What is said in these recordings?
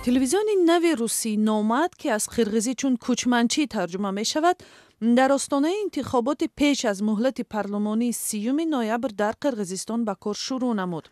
Телевизиони нави русӣ «Номад», ки аз қирғизӣ чун «кӯчманчӣ» тарҷума мешавад, дар остонаи интихоботи пеш аз муҳлати парлумонии 30 ноябр дар Қирғизистон ба кор шурӯъ намуд.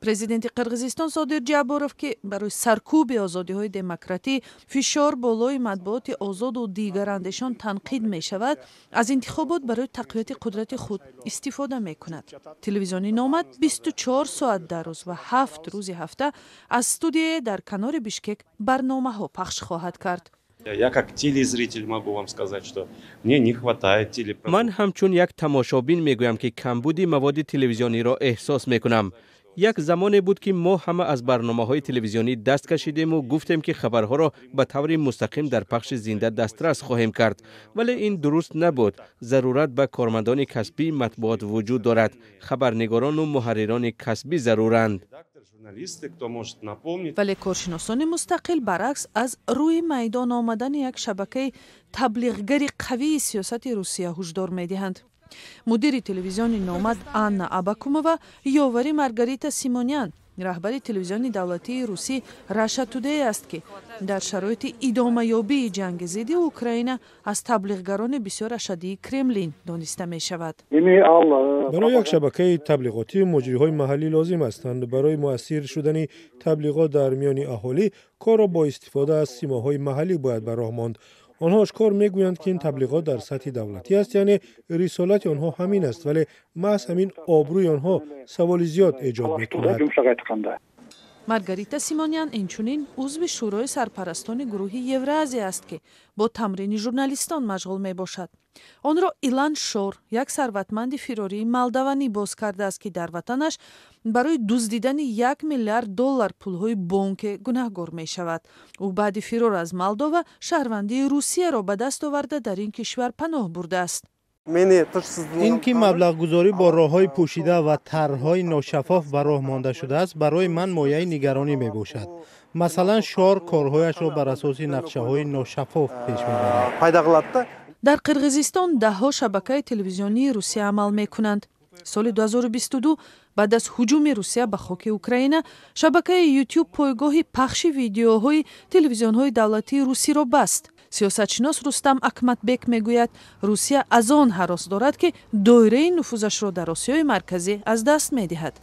Президенти Қирғизистон Содир Ҷабборов, ки барои саркӯби озодиҳои демократӣ, фишор болои матбуоти озоду дигарандешон танқид мешавад, аз интихобот барои тақвияти қудрати худ истифода мекунад. Телевизиони «Номад» 24 соат дар рӯз ва 7 рӯзи ҳафта аз студияе дар канори Бишкек барномаҳо пахш хоҳад кард. Я как телезритель могу вам сказать, что мне не хватает телепродукта. Ман ҳамчун як тамошобин мегӯям, ки камбуди маводи телевизиониро эҳсос мекунам. Як замоне буд, ки мо ҳама аз барномаҳои телевизионӣ даст кашидему гуфтем, ки хабарҳоро ба таври мустақим дар пахши зинда дастрас хоҳем кард, вале ин дуруст набуд. Зарурат ба кормандони касбии матбуот вуҷуд дорад. Хабарнигорону муҳаррирони касбӣ заруранд. Вале коршиносони мустақил, баръакс, аз рӯи майдон омадани як шабакаи таблиғгари қавии сиёсати Русия ҳушдор медиҳанд. Мудири телевизиони «Номад» Анна Абакумова ёвари Маргарита Симонян, раҳбари телевизиони давлатии русӣ «Раша Тудей» аст, ки дар шароити идомаёбии ҷанги зидди Украина аз таблиғгарони бисёр ашаддии Кремлин дониста мешавад. Барои як шабакаи таблиғотӣ муҷриҳои маҳаллӣ лозим ҳастанд. Барои муассир шудани таблиғот дар миёни аҳолӣ корро бо истифода аз симоҳои маҳаллӣ бояд ба роҳ монд. Онҳо ошкор мегӯянд, ки ин таблиғот дар сатҳи давлатӣ аст, яъне рисолати онҳо ҳамин аст, вале маҳз ҳамин обрӯи онҳо саволи зиёд эҷод мекунад. Маргарита Симонян инчунин узви шӯрои сарпарастони гурӯҳи Евразия аст, ки бо тамрини журналистон машғул мебошад. Онро Илан Шор, як сарватманди фирории молдаванӣ, боз кардааст, ки дар ватанаш барои дуздидани 1 миллиард доллар пулҳои бонке гунаҳгор мешавад. Ӯ баъди фирор аз Молдова шаҳрвандии Русияро ба даст оварда, дар ин кишвар паноҳ бурдааст. Ин ки маблағгузорӣ бо роҳҳои пӯшида ва тарҳҳои ношаффоф ба роҳ монда шудааст, барои ман мояи нигаронӣ мебошад. Масалан, Шор корҳояшро бар асоси нақшаҳои ношаффоф пеш мебарад. Дар Қирғизистон даҳҳо шабакаи телевизионии Русия амал мекунанд. Соли 2022, баъд аз ҳуҷуми Русия ба хоки Украина, шабакаи Ютуб пойгоҳи пахши видеоҳои телевизионҳои давлатии русиро баст. Сиёсатшинос Рустам Акматбек мегӯяд, Русия аз он ҳарос дорад, ки доираи нуфузашро дар Осиёи Марказӣ аз даст медиҳад.